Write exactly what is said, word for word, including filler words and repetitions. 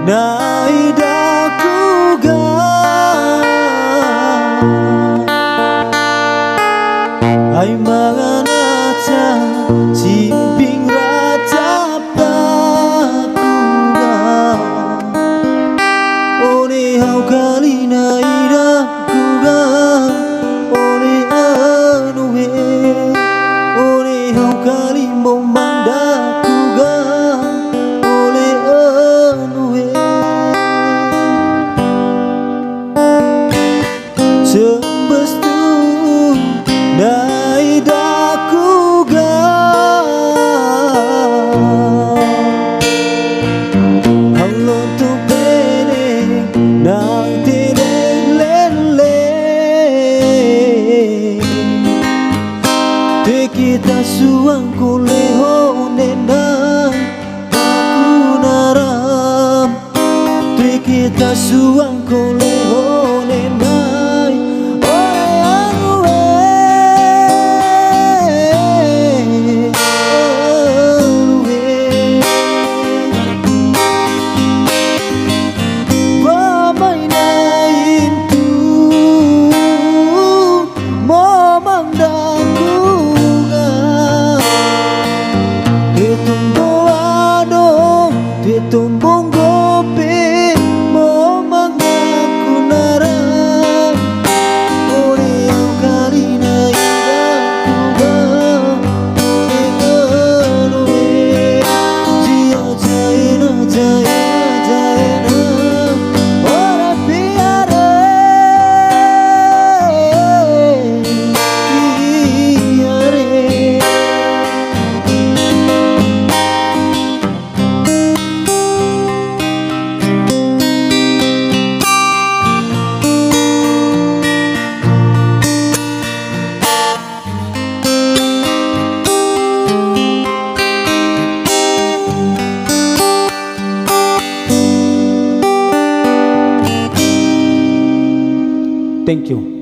Nai daku ga ai mangan aca cimping racap daku ga. One hau kali nai daku ga, one anu he. One hau kali momang daku ga, one anu he. Cembes tu nai daku ga. Hau lontu pene nang tene lele. Te kita suang kole hone nai daku naram. Te kita suang kole hone nai. Ore anu e, anu e. Wa mai nai intu momang daku ga. Te tumbong ado, te tumbong gope, momang daku naram. Ore hau kali nai daku ga. Thank you.